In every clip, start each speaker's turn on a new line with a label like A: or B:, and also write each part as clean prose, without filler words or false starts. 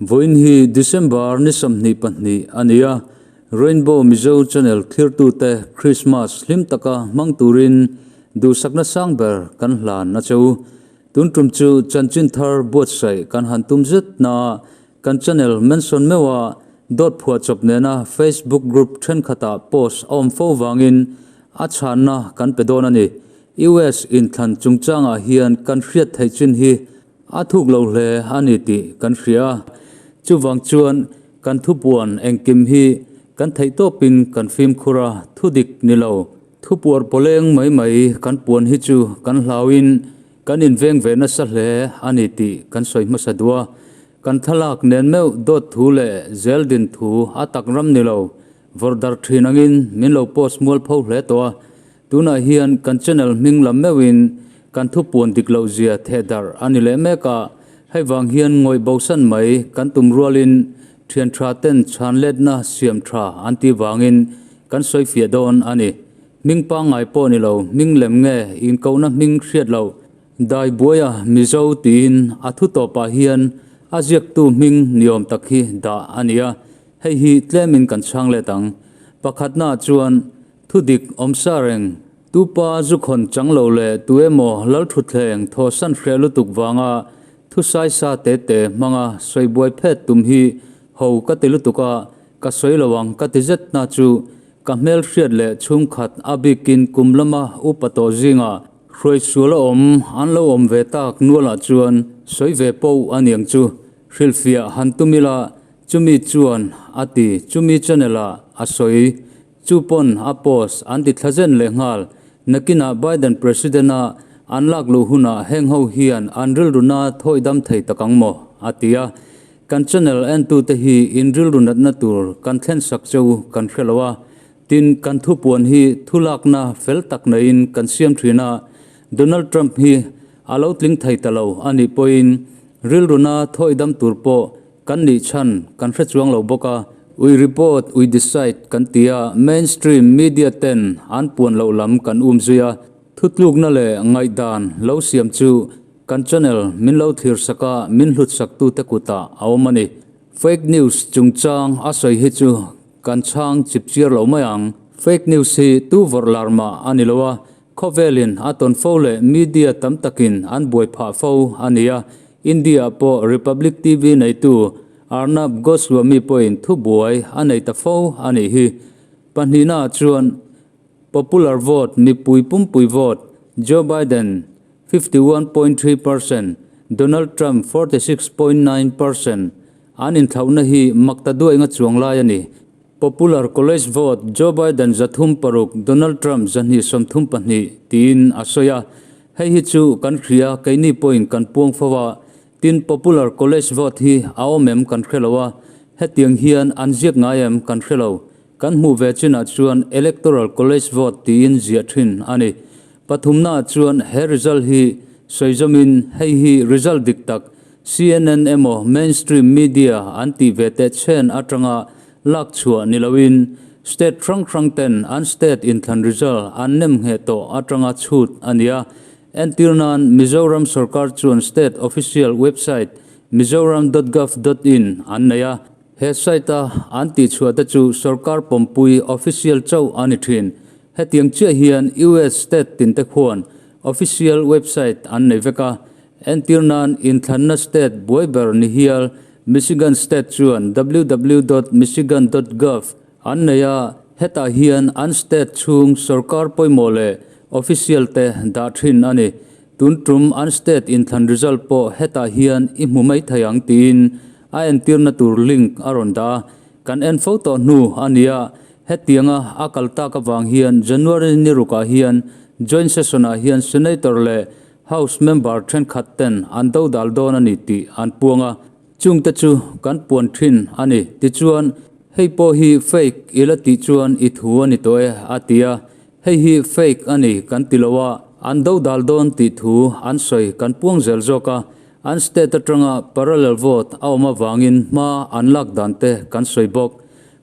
A: Vawiin hi December ni 22 a ni a, Rainbow Mizo Channel thlirtute Krismas hlim taka hmang turin duhsakna sang ber kan hlan a che u. Tun tum chu chanchin thar buatsaih kan han tum zet na kan channel mention meuha dawt phuah chawp nena Facebook group thenkhatah post a awm fo vangin a chhanna kan pe dawn a ni. US inthlan chungchangah hian kan hriat theih chin hi a thuk lo hle a ni tih kan hria a. Chuvang chuan kan thupuan engkim hi kan theih tawpin kan fimkhur a, thudik ni lo. Thupuar pawleng mai mai kan puan hi chu kan hlauin kan inveng ve nasa hle a ni tih kan sawi hmasa duh a. Kan thlalak nen meuh dawt thu leh zel din thu a tak ram ni lo, vawrh darh thin angin min lo post mual pho hle tawh a. Tunah hian kan channel hming lam meuhin kan thupuan dik loh zia theh darh a ni leh mek a, hei vang hian ngawih bosan mai kan tum rualin thian tha ten chhan letna siam tha an tih vangin kan sawi fiah dawn a ni. Hming pangngai pawh ni lo, hming lem nge inkohna hming hriat loh Dai buaia Mizo tiin a thu tawpah hian a ziaktu hming ni awm tak hi dah a ni a, hei hi tlemin kan chhang let ang. Pakhatnaah chuan Thudik awmsa reng, tupa zu khawn chang lo leh tu emaw lal thutthleng thawhsan hreh lutuk vanga thusai sa te te hmanga sawi buai phet tum hi ho ka ti lutuk a, ka sawi lo ang ka ti zet na chu ka hmel hriat leh chhungkhat a bikin kum lama upa tawh zingah hruai sual a awm an lo awm ve tak nualah chuan sawi ve poh a niang chu hrilhfiah han tum ila chumi chuan a ti chumi channel ah a sawi Chu pawn a post an ti thla zen leh nghal. Nakinah Biden President a an lak luh hunah heng ho hian an rilruna thawi dam thei tak ang maw? a ti a. Kan channel entute hi in rilru natna tur kan thlen sak cheu kan hre lo a. Tin, kan thupuan hi thulakna fel tak neiin kan siam thin a. Donald Trump hi a lo tling thei ta lo a nih pawhin rilruna thawi dam tur pawh Kan nih chhan kan hre chuang lo bawk a, we report, we decide kan ti a, mainstream media ten an puan loh lam kan um zui a, thutlukna leh ngaihdan lo siam chu kan channel min lo thlir sak a, min hlut sak tute kutah a awm a ni. Fake news chungchang a sawi hi chu kan chhang chip chiar lo mai ang. Fake news hi tu vawrh lar mah a ni lo a, khawvelin a tawn fo leh media tam takin an buai phah fo a ni a, India pawh Republic TV neitu Arnab Goswami pawhin thubuai a nei ta fo a nih hi. Pahnihnaah chuan popular vote mipui pumpui vote Joe Biden 51.3 percent, Donald Trump 46.9 percent an inthlauhna hi mak ta duai nga chuang lai a ni. Popular college vote Joe Biden 306, Donald Trump 232 tiin a sawi a. Hei hi chu kan hria, keini pawhin kan puang fo a, tin popular college vote hi a awm em kan hre lo a, hetiang hian an ziak ngai em kan hre lo. Kan hmuh ve chinah chuan electoral college vote tiin ziah thin a ni. Pathumnaah chuan he result hi sawi zawmin hei hi result dik tak CNN emaw mainstream media an tih ve teh chen atanga lak chhuah ni loin state hrang hrang ten an state inthlan result an nem ngheh tawh atanga chhut a ni a. Entir nan Mizoram sorkar chuan state official website mizoram dot gov dot in an nei a. He site a an tihchhuah te chu sorkar pawmpui official chauh a ni thin. Hetiang chiah hian US state tin te khuan official website an nei vek a. Entir nan inthlanna state buai ber ni hial Michigan State chuan www dot michigan dot gov an nei a, hetah hian an state chhung sorkar pawimawh leh official te dah thin a ni. Tun tum an state inthlan result pawh hetah hian i hmu mai thei ang tiin a entirna tur link a rawn dah a, kan en fo tawh hnu a ni a, hetianga a kal tak avang hian January ni rukah hian joint session ah hian Senator leh House member thenkhat ten an do dal dawn a ni tih an puang a, chungte chu kan puan thin a ni. Tichuan, hei pawh hi fake i la tih chuan i thu a ni tawh e, a ti a. Hei hi fake a ni kan ti lo a, an do dal dawn tih thu an sawi kan puang zel zawk a. An state atanga parallel vote a awm avangin hma an lak dan te kan sawi bawk.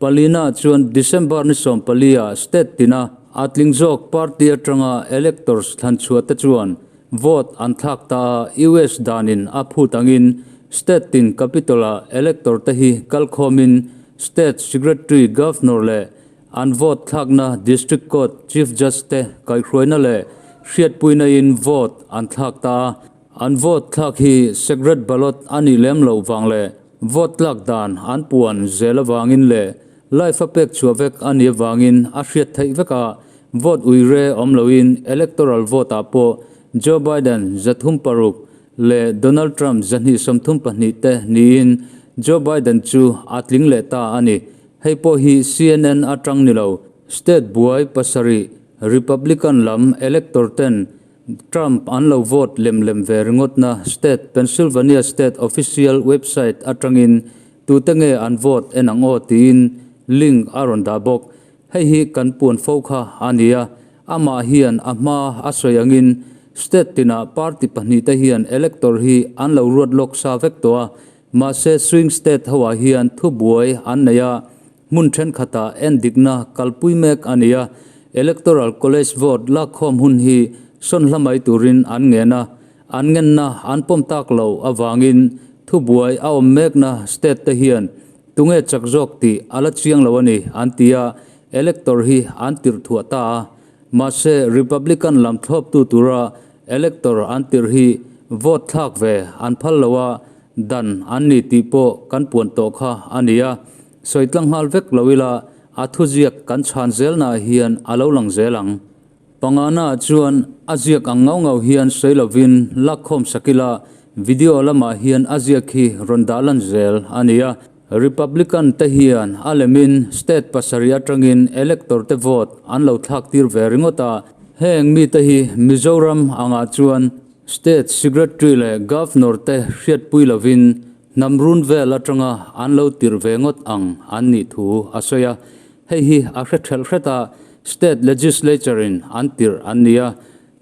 A: Palina chuan December ni 14 ah state tina a tling zawk party atanga electors thlan chhuah te chuan vote an thlak ta a, US danin a phut angin State tin Capitol-ah elector te hi kalkhawmin State Secretary, Governor leh an vote thlakna District Court Chief Judge te kaihhruaina leh hriatpuina in vote an thlak ta a. An vote thlak hi secret ballot a nih lem loh vang leh vote tlak dan an puan zel avangin leh live a pek chhuah vek a nih avangin a hriat theih vek a, vote uire awm loin electoral vote ah pawh Joe Biden 306 leh Donald Trump 232 te niin Joe Biden chu a tling leh ta a ni. Hei pawh hi CNN atang ni lo, state buai pasarih Republican lam elector ten Trump an lo vote lem lem ve ringawtna state Pennsylvania state official website atangin tute nge an vote en ang aw tiin link a rawn dah bawk. Hei hi kan puan fo kha a ni a, amah hian a hma a sawi angin state tinah party pahnihte hian elector hi an lo ruat lawk sa vek tawh a, mahse swing state hoah hian thubuai an nei a, Hmun thenkhatah endikna kalpui mek a ni a, Electoral College vote lakkhawm hun hi sawn hla mai turin an ngen a, an ngenna an pawm tak loh avangin thubuai a awm mekna state te hian tunge chak zawk tih a la chiang lo a ni an ti a, elector hi an tirh thuah ta a. Mahse, Republican lam thlawptu tura elector an tirh hi vote thlak ve an phal lo a, dan an ni tih pawh kan puan tawh kha a ni a. Sawi tlang nghal vek lo ila, a thuziak kan chhan zelnaah hian a lo lang zel ang. Pangana chuan a ziak ang ngau ngau hian sawi lovin lakkhawm sak ila, video lamah hian a ziak hi rawn dah lan zel a ni a. Republican te hian a lemin state pasarih atangin elector te vote an lo thlak tir ve ringawt a. Heng mite hi Mizoram angah chuan state secretary leh governor te hriatpui lovin Hnam run vel atanga an lo tirh ve ngawt ang an nih thu a sawi a, hei hi a hre thelh hret a, State Legislature in an tirh an ni a,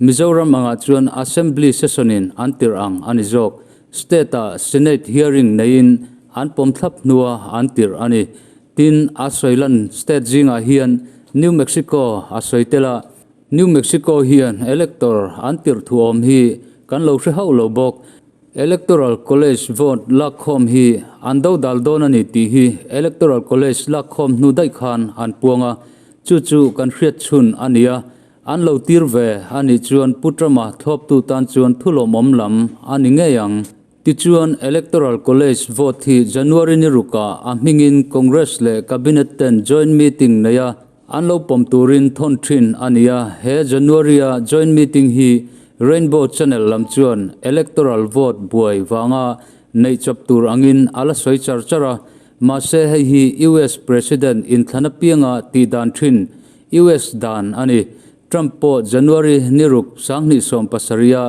A: Mizoram angah chuan Assembly Session in an tirh ang a ni zawk. State ah Senate hearing neiin an pawm thlap hnua an tirh a ni. Tin, a sawi lan state zingah hian New Mexico a sawi tel a, New Mexico hian elector an tirh thu awm hi kan lo hre hauh lo bawk. Electoral College vote lakkhawm hi an dodal dawn a ni tih hi Electoral College lakkhawm hnu daih khan an puang a, chu chu kan hriat chhun a ni a, an lo tir ve a nih chuan Pu Trump-a thlawptu tan chuan thu lawmawm lam a ni ngei ang. Tichuan, Electoral College vote hi January ni rukah a hmingin Congress leh Cabinet ten joint meeting nei a, An lo pawm turin thawn thin a ni a, he January-a joint meeting hi Rainbow Channel lam chuan electoral vote buai vanga neih chawp tur angin a la sawi char char a, mahse hei hi US President inthlan apianga tih dan thin US dan a ni. Trump pawh January ni ruk 2017-a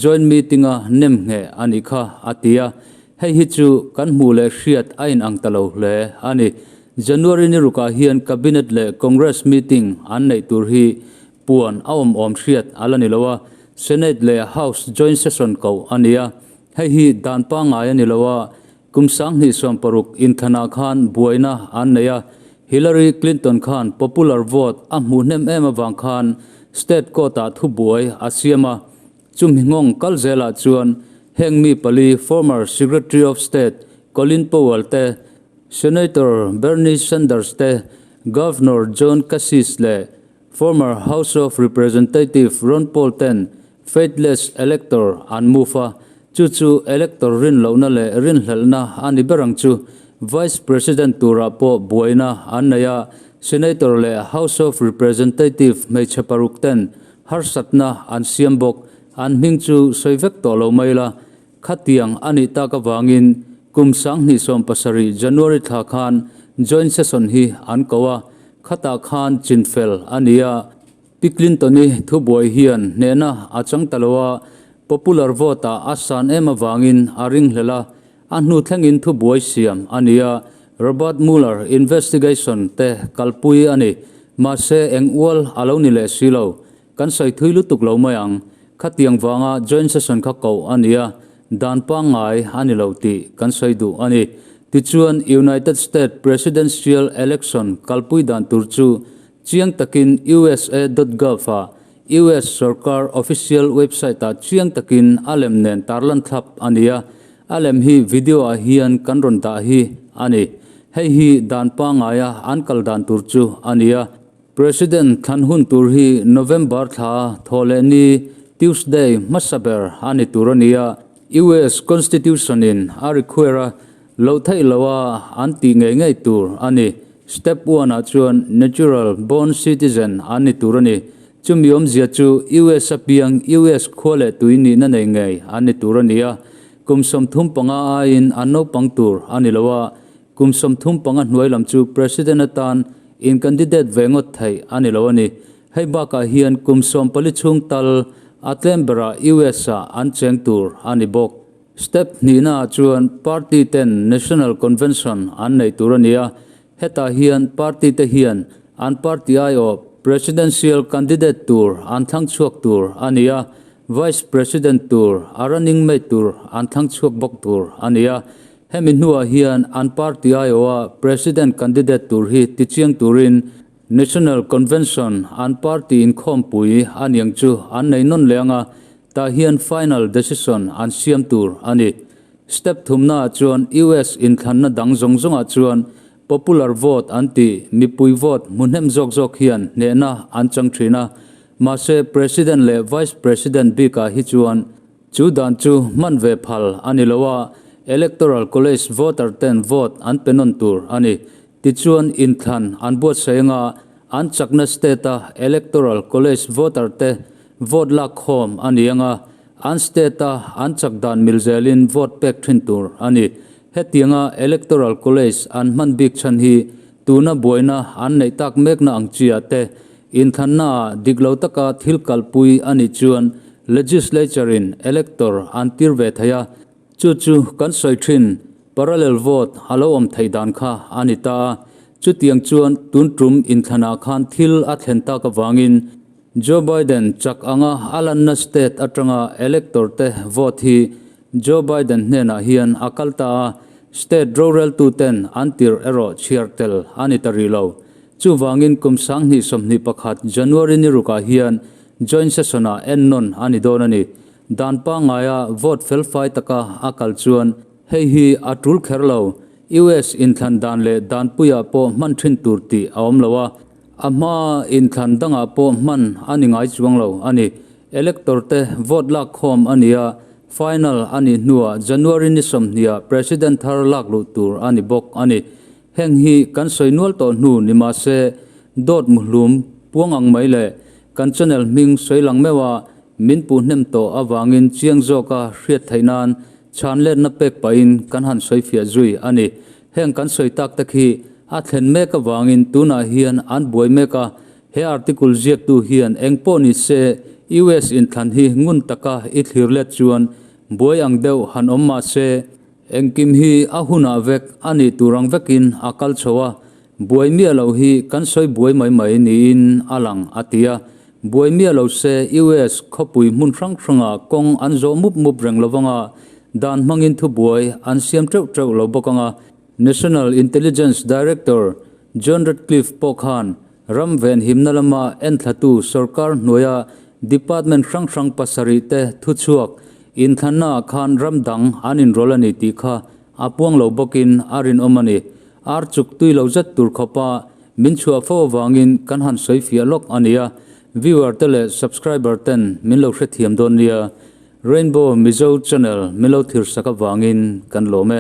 A: joint meeting-a nem ngheh a nih kha a ti a, hei hi chu kan hmuh leh hriat a inang ta lo hle a ni. January ni rukah hian Cabinet leh Congress meeting an neih tur hi puan a awm awm hriat a la ni lo a, Senate leh House joint session koh a ni a, hei hi dan pangngai a ni lo a, kum 2016 inthlanah khan buaina an nei a, Hillary Clinton khan popular vote a hmuh hnem em avang khan state court-ah thubuai a siam a, chumi nghawng kal zelah chuan heng mi pali former Secretary of State Colin Powell te, Senator Bernie Sanders te, Governor John Kasich leh former House of Representative Ron Paul ten faithless elector an move a, chu chu elector rinlohna leh rinhlelhna a ni ber ang chu. Vice President turah pawh buaina an nei a, Senator leh House of Representative hmeichhe paruk ten harsatna an siam bawk. An hming chu sawi vek tawh lo mai la, Khatiang a nih tak avangin kum 2017 January thla khan joint session hi an ko a, khatah khan chinfel a ni a. Pi Clinton-i thubuai hian hnehna a chang ta lo a, popular vote-ah a san em avangin a ringhlel a, a hnu thlengin thubuai siam a ni a, Robert Mueller investigation te kalpui a ni. Mahse eng ual a lo ni leh si lo. Kan sawi thui lutuk lo mai ang. Khatiang vanga joint session kha koh a ni a, dan pangngai a ni lo tih kan sawi duh a ni. Tichuan, United States Presidential Election kalpui dan tur chu chiang takin usa dot gov ah US sorkar official website ah chiang takin a lem nen tarlan thlap a ni a. A lem hi video ah hian kan rawn dah hi a ni. Hei hi dan pangaia an kal dan tur chu a ni a. President thlan hun tur hi November thla thawh leh ni Tuesday hmasa ber a ni tur a ni a. US Constitution in a require a loh theih loh a an tih ngei ngei tur a ni. Step one ah chuan natural born citizen an ni tur a ni. Chumi awmzia chu US a piang US khua leh tui nihna nei ngei an ni tur a ni a. Kum 35 aiin an naupang tur a ni lo a, kum 35 hnuai lam chu President atan in candidate ve ngawt theih a ni lo a ni. Hei bakah hian kum 14 chhung tal a tlem berah US ah an cheng tur a ni bawk. Step hnihnaah chuan party ten National Convention an nei tur a ni a, hetah hian party te hian an party aiawh Presidential candidate tur an thlang chhuak tur a ni a, Vice President tur a running mate tur an thlang chhuak bawk tur a ni a. Hemi hnuah hian an party aiawha President candidate tur hi tichiang turin National Convention an party inkhawmpui a niang chu an nei nawn leh anga, tah hian final decision an siam tur a ni. Step thumnaah chuan US inthlanna dang zawng zawngah chuan popular vote an tih mipui vote hmu hnem zawk zawk hian hnehna an chang thin a, mahse President leh Vice President bikah hi chuan Chu dan chu hman ve phal a ni lo a, Electoral College voter ten vote an pe nawn tur a ni. Tichuan inthlan an buatsaih anga an chakna state a Electoral College voter te vote lak khawm a ni anga an state a an chak dan mil zelin vote pek thin tur a ni. Hetianga Electoral College an hman bik chhan hi tuna buaina an neih tak mekna ang chiah te Inthlannaah dik lo taka thil kalpui a nih chuan Legislature-in elector an tir ve thei a, chu chu kan sawi thin parallel vote a lo awm theih dan kha a ni ta a. Chutiang chuan tun tum inthlanah khan thil a thlen tak avangin Joe Biden chak anga a lanna state atanga elector te vote hi Joe Biden hnenah hian a kal ta a, state roreltuten an tirh erawh chhiar tel a ni ta rih lo. Chuvangin kum 2021 January ni rukah hian Joint Session-ah ennawn a ni dawn a ni. Dan pangngaia vote felfai taka a kal chuan hei hi a tul kher lo. US inthlan dan leh danpuiah pawh hman thin tur tih a awm lo a, a hma inthlan dangah pawh hman a ni ngai chuang lo a ni. Elector te vote lak khawm a ni a, final a nih hnuah January ni 20 ah President thar lak luh tur a ni bawk a ni. Heng hi kan sawi nual tawh hnu ni mah se dawt muhlum puang ang mai leh kan channel hming sawi lang meuh a min puh hnem tawh avangin chiang zawka hriat theih nan chhan letna pek pahin kan han sawi fiah zui a ni. Heng kan sawi tak te khi a thlen mek avangin tunah hian an buai mek a, he article ziaktu hian eng pawh ni se US inthlan hi ngun taka i thlir let chuan buai ang deuh han awm mah se Engkim hi a hunah vek a nih tur ang vekin a kal chho a, buai miah loh hi kan sawi buai mai mai niin a lang a ti a. Buai miah lo se US khawpui hmun hrang hrangah kawng an zawh mup mup reng lo vanga, dan hmangin thubuai an siam teuh teuh lo bawk anga. National Intelligence Director John Ratcliffe pawh khan ram venhimna lama enthlatu sorkar hnuaia department hrang hrang pasarih te thuchhuak Inthlannaah khan ram dang an inrawlh a ni tih kha a puang lo bawkin a rinawm a ni. Ar chuk tui lo zet tur khawpa min chhuah fo avangin kan han sawi fiah lawk a nia. Viewer te leh subscriber ten min lo hrethiam dawn nia. Rainbow Mizo channel min lo thirsak avangin kan lawm e.